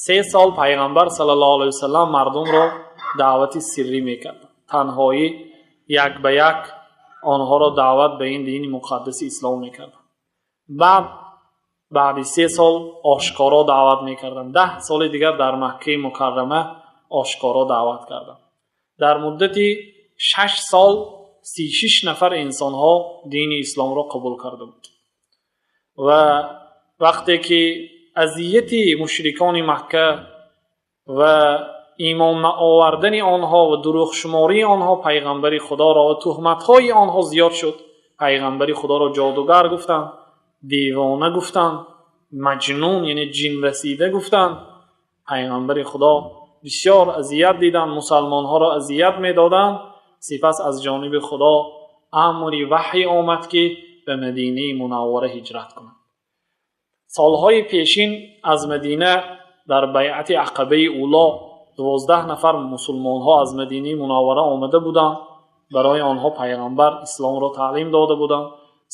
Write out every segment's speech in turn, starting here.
3 сол Пайғамбар саллаллоҳу алайҳи васаллам мардумро даъвати сиррӣ мекард, танҳоӣ, як ба як онҳоро даъват ба ин дини муқаддаси ислом мекарданд. Баъд баъди 3 сол ошкоро даъват мекарданд. 10 соли дигар дар Маккаи Мукаррама ошкоро даъват карданд. Дар муддати 6 сол 36 нафар инсонҳо дини исломро қабул карда буд. Ва вақте ки азияти мушрикони Макка ва имон наовардани онҳо ва дурӯғшумории онҳо Пайғамбари Худоро ва туҳматҳои онҳо зиёд шуд, Пайғамбари Худоро ҷодугар гуфтанд, девона гуфтанд, маҷнун, яъне ҷинрасида гуфтанд. Пайғамбари Худо бисёр азият диданд, мусалмонҳоро азият медоданд. Сипас аз ҷониби Худо амри ваҳй омад, ки ба Мадинаи Мунаввара ҳиҷрат кунанд. Солҳои пешин аз Мадина дар байъати Ақабаи Уло 12 нафар мусулмонҳо аз Мадинаи Мунаввара омада буданд. Барои онҳо Пайғамбар исломро таълим дода буданд.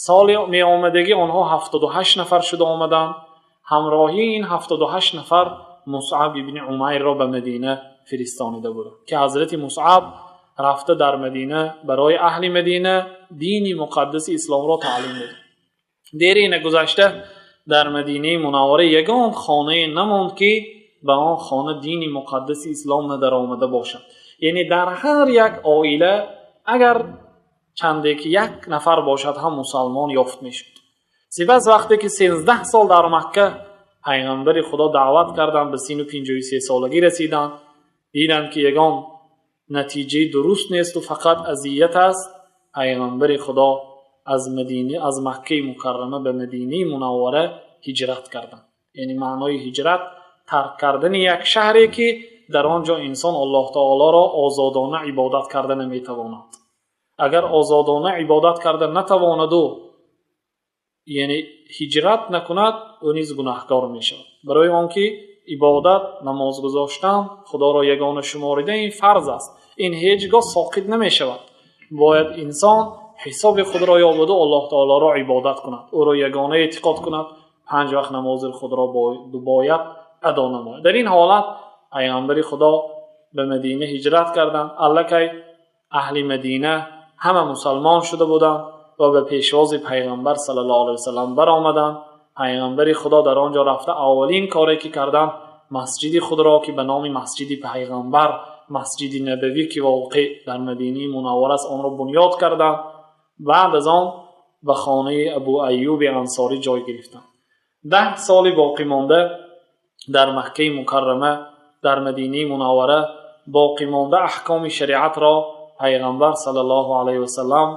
Соли меомадагӣ онҳо 78 нафар шуда омаданд. Ҳамроҳии ин 78 нафар Мусъаб ибни Умайрро ба Мадина фиристонида буданд, ки ҳазрати Мусъаб рафта дар Мадина барои аҳли Мадина дини муқаддаси исломро таълим дод. Дере нагузашта дар Мадинаи Мунаввара ягон хонае намонд, ки ба он хона дини муқаддаси ислом надаромада бошад. Яъне дар ҳар як оила агар чанде ки як нафар бошад ҳам, мусалмон ёфт мешуд. Сипас вақте ки 13 сол дар Макка Пайғамбари Худо даъват карданд, ба сину 53 солагӣ расиданд, диданд, ки ягон натиҷаи дуруст несту фақат азият аст. Пайғамбари Худо аз Мадина, аз Маккаи Мукаррама ба Мадинаи Мунаввара ҳиҷрат карданд. Яъне маънои ҳиҷрат тарк кардани як шаҳре, ки дар он ҷо инсон Аллоҳ таолоро озодона ибодат карда наметавонад. Агар озодона ибодат карда натавонаду, яъне ҳиҷрат накунад, ӯ низ гунаҳкор мешавад, барои он ки ибодат, намоз гузоштан, Худоро ягона шуморидан ин фарз аст, ин ҳеҷ гоҳ соқит намешавад. Бояд инсон ҳисоби худро ёбаду Аллоҳ таолоро ибодат кунад, ӯро ягона эътиқод кунад, панҷ вақт намози худро бояд адо намояд. Дар ин ҳолат Пайғамбари Худо ба Мадина ҳиҷрат карданд. Аллакай аҳли Мадина ҳама мусалмон шуда буданд ва ба пешвози Пайғамбар саллаллоҳу алайҳи васаллам баромаданд. Пайғамбари Худо дар он ҷо рафта аввалин коре ки карданд, масҷиди худро, ки ба номи Масҷиди Пайғамбар, Масҷиди Набавӣ, ки воқеъ дар Мадинаи Мунаввара аст, онро бунёд карданд. Баъд аз он ба хонаи Абу Аюби Ансорӣ ҷой гирифтанд. 10 соли боқӣ монда дар Маккаи Мукаррама, дар Мадинаи Мунаввара боқӣ монда аҳкоми шариатро Пайғамбар саллаллоҳу алайҳи васаллам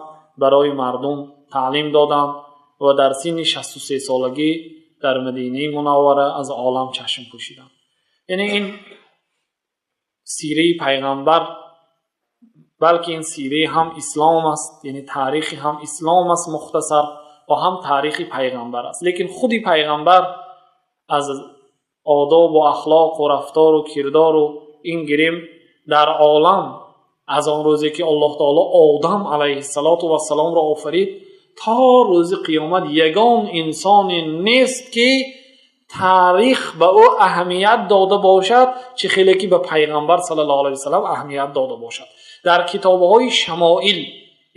барои мардум таълим доданд ва дар синни 63 солагӣ дар Мадинаи Мунаввара аз олам чашм пӯшиданд. Яъне ин сираи Пайғамбар, балки ин сираи ҳам ислом аст, яъне таърихи ҳам ислом аст мухтасар ва ҳам таърихи Пайғамбар аст. Лекин худи Пайғамбар аз одобу ахлоқу рафтору кирдору ин гирем, дар олам аз он рӯзе ки Аллоҳ таоло Одам алайҳиссалоту вассаломро офарид то рӯзи қиёмат ягон инсоне нест, ки таърих ба ӯ аҳамият дода бошад, чӣ хеле ки ба Пайғамбар саллаллоҳу алайҳи васаллам аҳамият дода бошад. Дар китобҳои шамоил,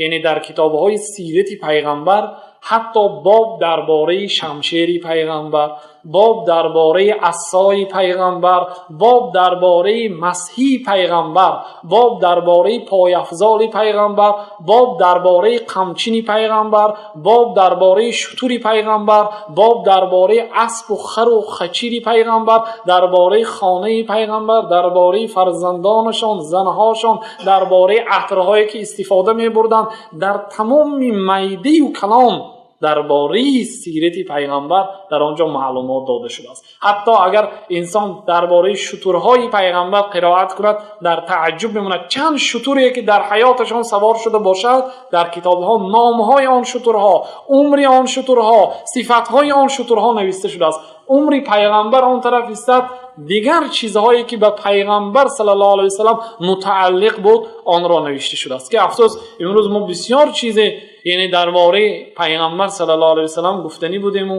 яъне дар китобҳои сирати Пайғамбар, ҳатто боб дар бораи шамшери Пайғамбар, боб дар бораи асои Пайғамбар, боб дар бораи масҳии Пайғамбар, боб дар бораи пойафзоли Пайғамбар, боб дар бораи қамчини Пайғамбар, боб дар бораи шутури Пайғамбар, боб дар бораи аспу хару хачири Пайғамбар, дар бораи хонаи Пайғамбар, дар бораи фарзандонашон, занҳошон, дар бораи атрҳое ки истифода мебурданд, дар тамоми майдаю калон дар бораи сирати Пайғамбар дар он ҷо маълумот дода шудааст. Ҳатто агар инсон дар бораи шутурҳои Пайғамбар қироат кунад, дар тааҷҷуб мемонад. Чанд шутуре ки дар ҳаёташон савор шуда бошад, дар китобҳо номҳои он шутурҳо, умри он шутурҳо, сифатҳои он шутурҳо нависта шудааст. Умри Пайғамбар он тараф истад, дигар чизҳое ки ба Пайғамбар саллаллоҳу алайҳи васаллам мутааллиқ буд, онро навишта шудааст, ки афсӯс, имрӯз мо бисёр чизе, яъне дар бораи Пайғамбар саллаллоҳу алайҳи васаллам гуфтанӣ будему,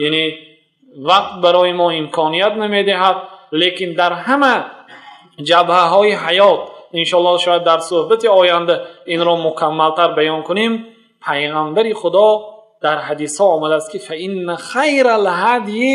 яъне вақт барои мо имконият намедиҳад. Лекин дар ҳама ҷабҳаҳои ҳаёт, иншоаллоҳ, шояд дар суҳбати оянда инро мукаммалтар баён кунем. Пайғамбари Худо дар ҳадисҳо омадааст, ки فإن خير الهدي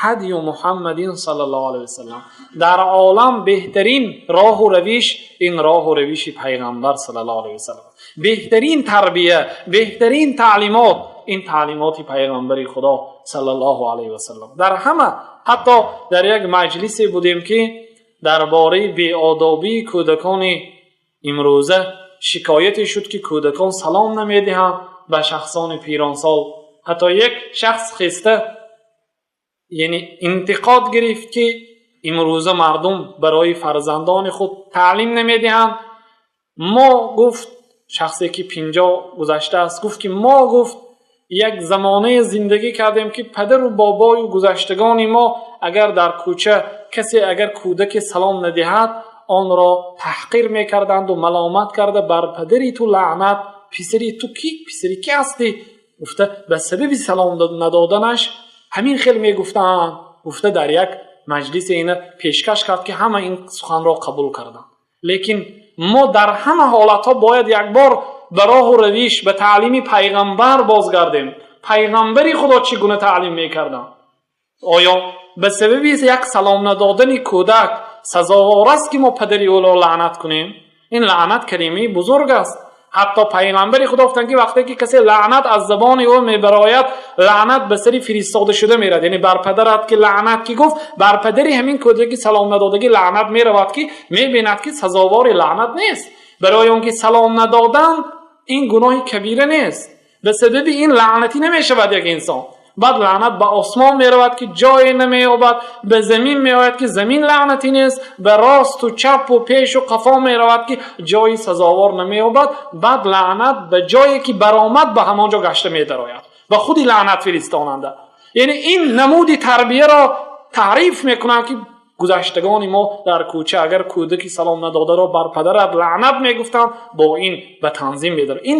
هدي محمد صلى الله عليه وسلم. Дар олам беҳтарин роҳу равиш ин роҳу равиши Пайғамбар صلى الله عليه وسلم. Беҳтарин тарбия, беҳтарин таълимот ин таълимоти Пайғамбари Худо صلى الله عليه وسلم. Дар ҳама, ҳатто дар як маҷлисе будем, ки дар бораи беодобии кӯдакони имрӯза шикояте шуд, ки кӯдакон салом намедиҳанд ба шахсони пиронсол. Ҳатто як шахс хеста, яъне интиқод гирифт, ки имрӯза мардум барои фарзандони худ таълим намедиҳанд. Мо, гуфт, шахсе ки 50 гузаштааст, гуфт, ки мо, гуфт, як замонае зиндагӣ кардем, ки падару бобою гузаштагони мо агар дар кӯча касе, агар кӯдаке салом надиҳад, онро таҳқир мекарданду маломат карда, бар падари ту лаънат, писари ту ки, писари ки ҳастӣ, гуфта, ба сабаби салом надоданаш ҳамин хел мегуфтанд, гуфта, дар як маҷлисе ина пешкаш кард, ки ҳама ин суханро қабул карданд. Лекин мо дар ҳама ҳолатҳо бояд як бор ба роҳу равиш, ба таълими Пайғамбар бозгардем. Пайғамбари Худо чӣ гуна таълим мекарданд? Оё ба сабаби як салом надодани кӯдак сазовор аст, ки мо падари ӯро лаънат кунем? Ин лаънат калимаи бузург аст. Ҳатто Пайғамбари Худо гуфтанд, ки вақте ки касе лаънат аз забони ӯ мебарояд, лаънат ба сари фиристода шуда мерад. Яъне бар падарат ки лаънат ки гуфт, бар падари ҳамин кӯдаки салом надодагӣ лаънат меравад, ки мебинад, ки сазовори лаънат нест, барои он ки салом надодан ин гуноҳи кабира нест. Ба сабаби ин лаънатӣ намешавад як инсон. Баъд лаънат ба осмон меравад, ки ҷое намеёбад, ба замин меояд, ки замин лаънатӣ нест, ба росту чапу пешу қафо меравад, ки ҷои сазовор намеёбад. Баъд лаънат ба ҷое ки баромад, ба ҳамон ҷо гашта медарояд, ба худи лаънат фиристонанда. Яъне ин намуди тарбияро таъриф мекунанд, ки гузаштагони мо дар кӯча агар кӯдаки салом надодаро бар падарат лаънат мегуфтанд, бо ин ба танзим медар. Ин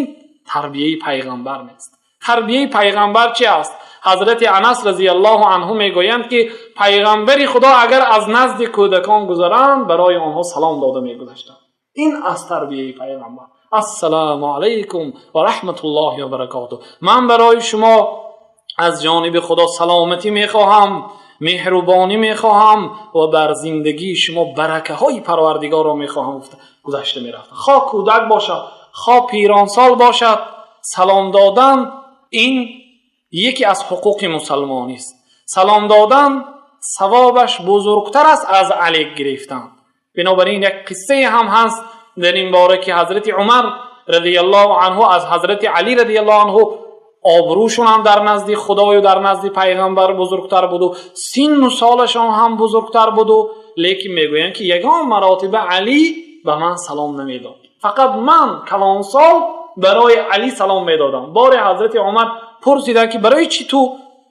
тарбияи Пайғамбар нест. Тарбияи Пайғамбар чи аст? Ҳазрати Анас رضي الله عنه мегӯянд, ки Пайғамбари Худо агар аз назди кӯдакон гузаранд, барои онҳо салом дода мегузаштанд. Ин аз тарбияи Пайғамбар. السلام عليكم ورحمة الله وبركاته. Ман барои шумо аз ҷониби Худо саломатӣ мехоҳам, меҳрубонӣ мехоҳам ва бар зиндагии шумо баракаҳои Парвардигорро мехоҳам, гуфта гузашта мерафта. Хо кӯдак бошад, хо пиронсол бошад, салом додан ин яке аз ҳуқуқи мусалмонист. Салом додан савобаш бузургтар аст аз алек гирифтан. Бинобар ин як қиссае ҳам ҳаст дар ин бора, ки ҳазрати Умар رضي الله عنه аз ҳазрати Алӣ رضي الله عنه обрӯшон ҳам дар назди Худою дар назди Пайғамбар бузургтар буду, синну солашон ҳам бузургтар буду, лекин мегӯянд, ки ягон маротиба Алӣ ба ман салом намедод, фақат ман калонсол барои Алӣ салом медодам. Боре ҳазрати Умар пурсиданд, ки барои чӣ ту,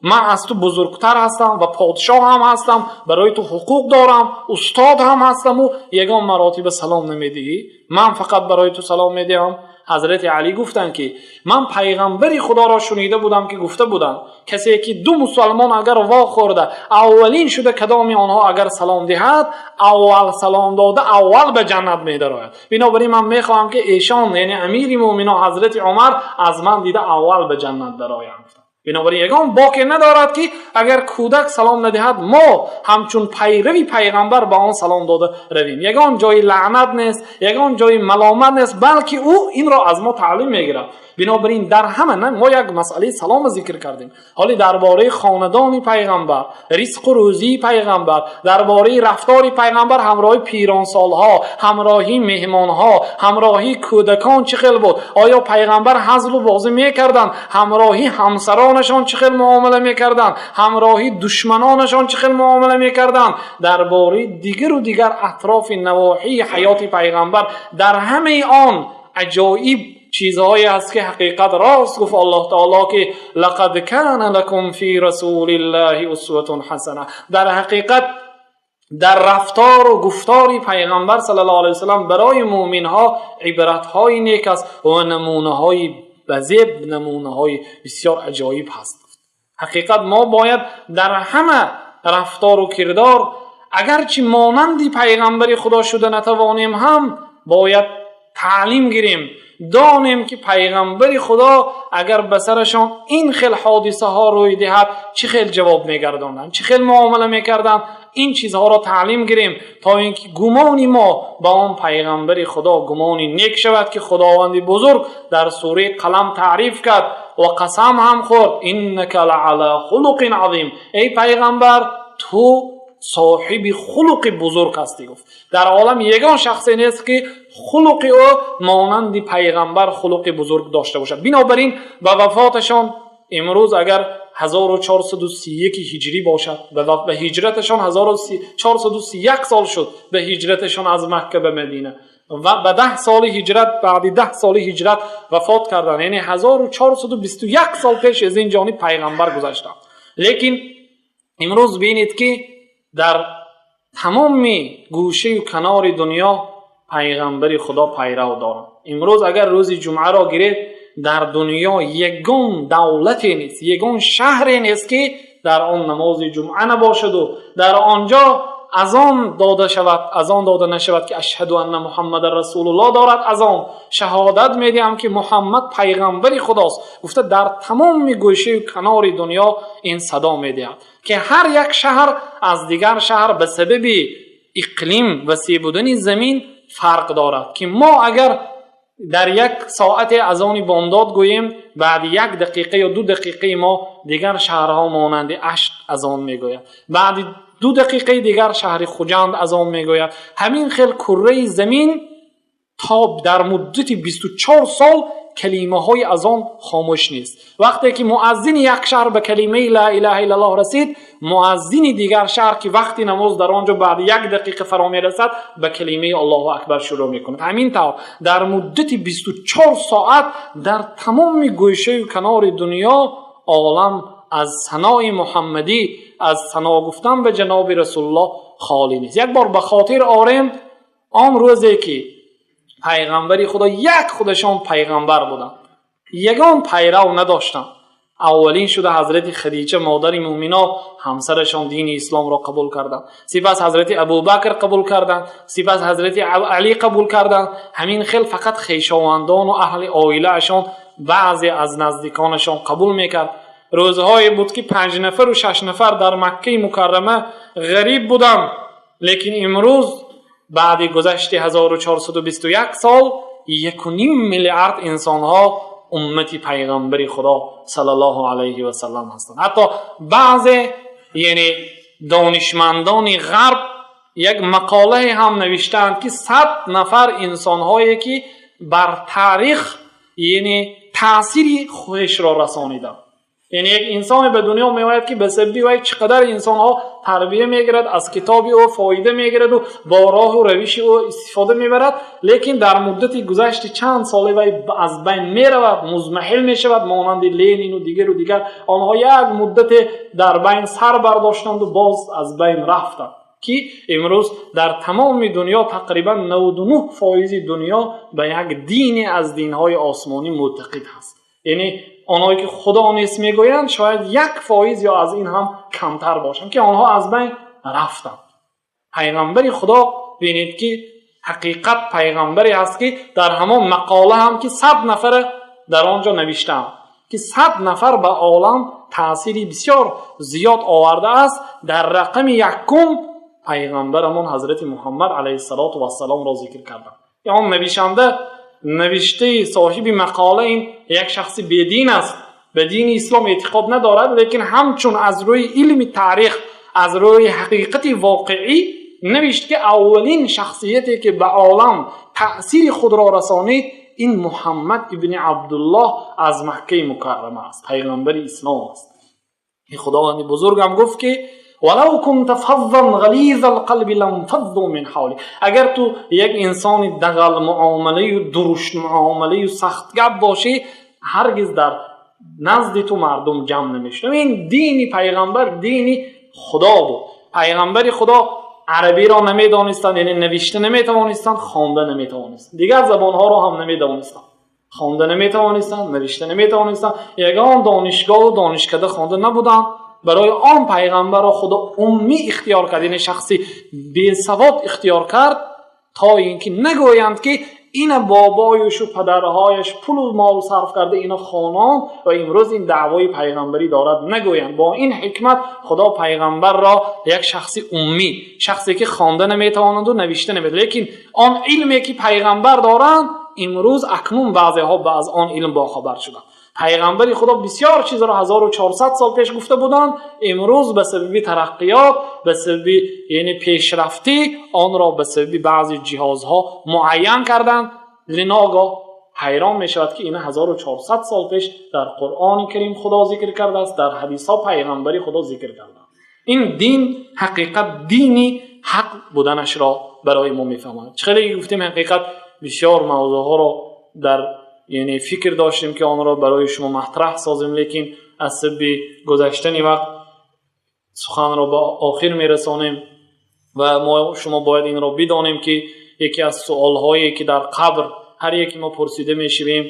ман аз ту бузургтар ҳастам ва подшоҳ ҳам ҳастам, барои ту ҳуқуқ дорам, устод ҳам ҳастаму ягон маротиба салом намедиҳӣ, ман фақат барои ту салом медиҳам? Ҳазрати Алӣ гуфтанд, ки ман Пайғамбари Худоро шунида будам, ки гуфта буданд: касе ки ду мусалмон агар вохӯрда, аввалин шуда кадоми онҳо агар салом диҳад, аввал салом дода, аввал ба ҷаннат медарояд. Бинобар ин ман мехоҳам, ки эшон, яъне амири мӯъминон ҳазрати Умар, аз ман дида аввал ба ҷаннат дароянд. Бинобар ин ягон боке надорад, ки агар кӯдак салом надиҳад, мо ҳамчун пайрави Пайғамбар ба он салом дода равем. Ягон ҷои лаънат нест, ягон ҷои маломат нест, балки ӯ инро аз мо таълим мегирад. Бинобар ин дар ҳама на мо як масъалаи салома зикр кардем, ҳоле дар бораи хонадони Пайғамбар, ризқу рӯзии Пайғамбар, дар бораи рафтори Пайғамбар ҳамроҳи пиронсолҳо, ҳамроҳи меҳмонҳо, ҳамроҳи кӯдакон чӣ хел буд, оё Пайғамбар ҳазлу бозӣ мекарданд, ҳамроҳи ҳамсаронашон чӣ хел муомила мекарданд, ҳамроҳи душманонашон чӣ хел муомила мекарданд, дар бораи дигару дигар атрофи навоҳии ҳаёти Пайғамбар, дар ҳамаи он аҷоиб чизҳое ҳаст, ки ҳақиқат рост гуфт Аллоҳ таоло, ки لقد كان لكم في رسول الله أسوة حسنة. Дар ҳақиқат дар рафтору гуфтори Пайғамбар صلى الله عليه وسلم барои мӯъминҳо ибратҳои нек аст ва намунаҳои базеб, намунаҳои бисёр аҷоиб ҳаст. Ҳақиқат мо бояд дар ҳама рафтору кирдор Агарчи монанди пайғамбари Худо шуда натавонем ҳам, бояд таълим гирем, донем, ки пайғамбари Худо агар ба сарашон ин хел ҳодисаҳо рӯй диҳад, чӣ хел ҷавоб мегардонанд, чӣ хел муомила мекарданд. Ин чизҳоро таълим гирем, то ин ки гумони мо ба он пайғамбари Худо гумони нек шавад, ки Худованди бузург дар сураи Қалам таъриф кард ва қасам ҳам хӯрд: «Иннака лаъала хулуқин азим». Эй пайғамбар, ту соҳиби хулуқи бузург ҳастӣ, гуфт. Дар олам ягон шахсе нест, ки хулуқи ӯ монанди пайғамбар хулуқи бузург дошта бошад. Бинобар ин ба вафоташон имрӯз агар 1431 ҳиҷрӣ бошад, ба ҳиҷраташон 1431 сол шуд, ба ҳиҷраташон аз Макка ба Мадина, ва ба 10 соли ҳиҷрат, баъди 10 соли ҳиҷрат вафот карданд, яъне 1421 сол пеш аз ин ҷониб пайғамбар гузаштанд. Лекин имрӯз бинед, ки дар тамоми гӯшаю канори дунё пайғамбари Худо пайрав доранд. Имрӯз агар рӯзи ҷумъаро гиред, дар дунё ягон давлате нест, ягон шаҳре нест, ки дар он намози ҷумъа набошаду дар он ҷо азон дода шавад, азон дода нашавад, ки «Ашҳаду анна Муҳаммадан расулуллоҳ» дорад азон, шаҳодат медиҳам, ки Муҳаммад пайғамбари Худост, гуфта дар тамоми гӯшаю канори дунё ин садо медиҳад, ки ҳар як шаҳр аз дигар шаҳр ба сабаби иқлим, васеъ будани замин фарқ дорад, ки мо агар дар як соате азони бомдод гӯем, баъди як дақиқа ё 2 дақиқаи мо дигар шаҳрҳо монанди Ашт азон мегӯяд, баъди 2 дақиқаи дигар шаҳри Хуҷанд азон мегӯяд. Ҳамин хел курраи замин то дар муддати 24 сол калимаҳои азон хомӯш нест. Вақте ки муаззини як шаҳр ба калимаи «Ла илаҳа иллаллоҳ» расид, муаззини дигар шаҳр, ки вақти намоз дар он ҷо баъди як дақиқа фаро мерасад, ба калимаи «Аллоҳу акбар» шурӯъ мекунад. Ҳамин тавр дар муддати 24 соат дар тамоми гӯшаю канори дунё олам аз санои муҳаммадӣ, аз сано гуфтан ба ҷаноби Расулуллоҳ холӣ нест. Як бор ба хотир орем он рӯзе, ки пайғамбари Худо як худашон пайғамбар буданд, ягон пайрав надоштанд. Аввалин шуда ҳазрати Хадича, модари мӯмино, ҳамсарашон дини исломро қабул карданд, сипас ҳазрати Абубакр қабул карданд, сипас ҳазрати Алӣ қабул карданд. Ҳамин хел фақат хешовандону аҳли оилаашон, баъзе аз наздиконашон қабул мекард. Рӯзҳое буд, ки панҷ нафару шаш нафар дар Маккаи Мукаррама ғариб буданд. Лекин имрӯз баъди гузашти 1421 сол 1,5 миллиард инсонҳо уммати пайғамбари Худо саллаллоҳу алайҳи васаллам ҳастанд. Ҳатто баъзе, яъне донишмандони ғарб як мақолае ҳам навиштаанд, ки 100 нафар инсонҳое, ки бар таърих, яъне таъсири хешро расониданд. Яъне як инсоне ба дунё меояд, ки ба сабаби вай чӣ қадар инсонҳо тарбия мегирад, аз китоби ӯ фоида мегираду бо роҳу равиши ӯ истифода мебарад, лекин дар муддати гузашти чанд соле вай аз байн меравад, музмаҳил мешавад, монанди Ленину дигару дигар. Онҳо як муддате дар байн сар бардоштанду боз аз байн рафтанд, ки имрӯз дар тамоми дунё тақрибан 99 фоизи дунё ба як дине аз динҳои осмонӣ мӯътақид ҳаст. Яъне онҳое ки Худо нест мегӯянд, шояд 1 фоиз ё аз ин ҳам камтар бошанд, ки онҳо аз байн рафтанд. Пайғамбари Худо, бинед, ки ҳақиқат пайғамбаре ҳаст, ки дар ҳамон мақола ҳам, ки 100 нафара дар он ҷо навиштаанд, ки 100 нафар ба олам таъсири бисёр зиёд овардааст, дар рақами якум пайғамбарамон ҳазрати Муҳаммад алайҳиссалоту вассаломро зикр карданд. Он навишанда, навиштаи соҳиби мақола, ин як шахси бедин аст, ба дини ислом эътиқод надорад, лекин ҳамчун аз рӯи илми таърих, аз рӯи ҳақиқати воқеӣ навишт, ки аввалин шахсияте, ки ба олам таъсири худро расонид, ин Муҳаммад ибни Абдуллоҳ аз Маккаи Мукаррама аст, пайғамбари ислом аст. Худованди бузургам гуфт, ки «Валав кунта фаззан ғализал қалби ланфаззу мин ҳавлик». Агар ту як инсони дағалмуомалаю дуруштмуомалаю сахтгап бошӣ, ҳаргиз дар назди ту мардум ҷамъ намешуданд. Ин дини пайғамбар дини Худо буд. Пайғамбари Худо арабиро намедонистанд, яъне навишта наметавонистанд, хонда наметавонистанд, дигар забонҳоро ҳам намедонистанд, хонда наметавонистанд, навишта наметавонистанд, ягон донишгоҳу донишкада хонда набуданд. Барои он пайғамбарро Худо уммӣ ихтиёр кард, яъне шахси бесавод ихтиёр кард, то ин ки нагӯянд, ки ина бобоюшу падарҳояш пулу мол сарф карда, ина хонон ва имрӯз ин даъвои пайғамбарӣ дорад, нагӯянд. Бо ин ҳикмат Худо пайғамбарро як шахси уммӣ, шахсе ки хонда наметавонаду навишта наметавонад, лекин он илме ки пайғамбар доранд, имрӯз акнун баъзеҳо аз он илм бохабар шуданд. Пайғамбари Худо бисёр чизро 1400 сол пеш гуфта буданд, имрӯз ба сабаби тараққиёт, ба сабаби, яъне, пешрафтӣ, онро ба сабаби баъзе ҷиҳозҳо муайян карданд. Ногоҳ ҳайрон мешавад, ки ина 1400 сол пеш дар Қуръони Карим Худо зикр кардааст, дар ҳадисҳо пайғамбари Худо зикр карданд. Ин дин ҳақиқат дини ҳақ буданашро барои мо мефаҳмад. Чӣ хеле гуфтем, ҳақиқат бисёр мавзӯъҳоро дар, яъне, фикр доштем, ки онро барои шумо матраҳ созем, лекин аз сабаби гузаштани вақт суханро ба охир мерасонем. Ва мо шумо бояд инро бидонем, ки яке аз суолҳое ки дар қабр ҳар яке мо пурсида мешавем: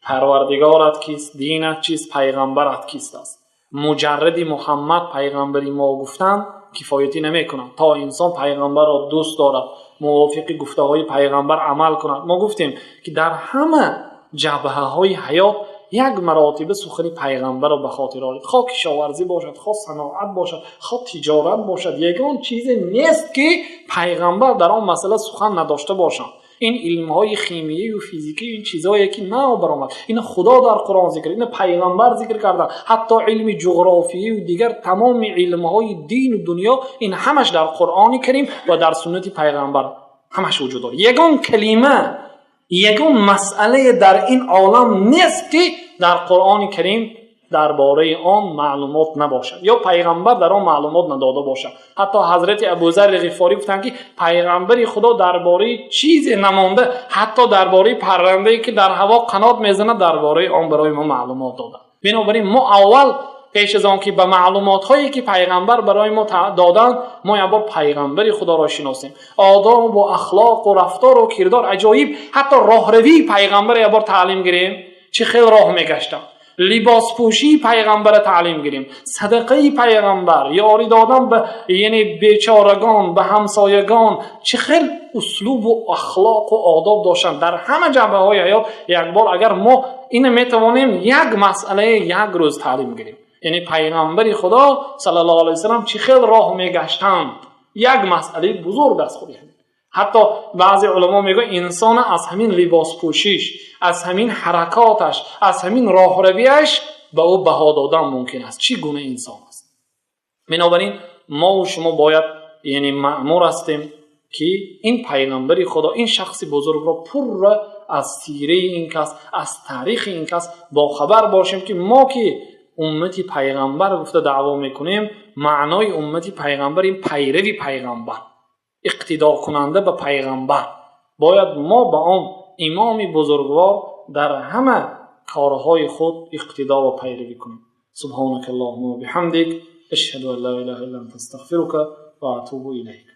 Парвардигорат кист, динат чист, пайғамбарат кист аст. Муҷарради Муҳаммад пайғамбари мо гуфтан кифоятӣ намекунад, то инсон пайғамбарро дӯст дорад, мувофиқи гуфтаҳои пайғамбар амал кунад. Мо гуфтем, ки дар ҳама ҷабҳаҳои ҳаёт як маротиба сухани пайғамбарро ба хотир оред, хоҳ кишоварзӣ бошад, хоҳ саноат бошад, хоҳ тиҷорат бошад. Ягон чизе нест, ки пайғамбар дар он масъала сухан надошта бошанд. Ин илмҳои химияю физикию ин чизҳое ки нав баромад, ина Худо дар Қуръон зикр, ина пайғамбар зикр карда. Ҳатто илми ҷуғрофию дигар тамоми илмҳои дину дунё, ин ҳамаш дар Қуръони Карим ва дар суннати пайғамбар ҳамаш вуҷуд дорад. Ягон калима, ягон масъалае дар ин олам нест, ки дар Қуръони Карим дар бораи он маълумот набошад ё пайғамбар дар он маълумот надода бошад. Ҳатто ҳазрати Абузарри Ғифорӣ гуфтанд, ки пайғамбари Худо дар бораи чизе намонда, ҳатто дар бораи паррандае ки дар ҳаво қанот мезанад, дар бораи он барои мо маълумот доданд. Бинобар ин мо аввал, пеш аз он ки ба маълумотҳое ки пайғамбар барои мо доданд, мо якбор пайғамбари Худоро шиносем, одобу ахлоқу рафтору кирдор аҷоиб, ҳатто роҳравии пайғамбар якбор таълим гирем, чӣ хел роҳ мегаштанд, либоспӯшии пайғамбара таълим гирем, садақаи пайғамбар, ёрӣ додан ба, яъне, бечорагон, ба ҳамсоягон, чӣ хел услубу ахлоқу одоб доштанд дар ҳама ҷанбаҳои ҳаёт. Якбор агар мо ина метавонем як масъалаи як рӯз таълим гирем, яъне пайғамбари Худо саллаллоҳу алайҳи васаллам чӣ хел роҳ мегаштанд, як масъалаи бузург аст. Худи ҳатто баъзе уламо мегӯянд, инсона аз ҳамин либоспӯшиш, аз ҳамин ҳаракоташ, аз ҳамин роҳравиаш ба ӯ баҳо додан мумкин аст, чӣ гуна инсон аст. Бинобар ин мову шумо бояд, яъне, маъмур ҳастем, ки ин пайғамбари Худо, ин шахси бузургро пурра аз сираи ин кас, аз таърихи ин кас бохабар бошем, ки мо ки уммати пайғамбар гуфта даъво мекунем, маънои уммати пайғамбар ин пайрави пайғамбар, иқтидокунанда ба пайғамбар. Бояд мо ба он имоми бузургвор дар ҳама корҳои худ иқтидо ва пайравӣ кунем. سبحانك اللهم وبحمدك، أشهد أن لا إله إلا أنت، أستغفرك وأتوب إليك.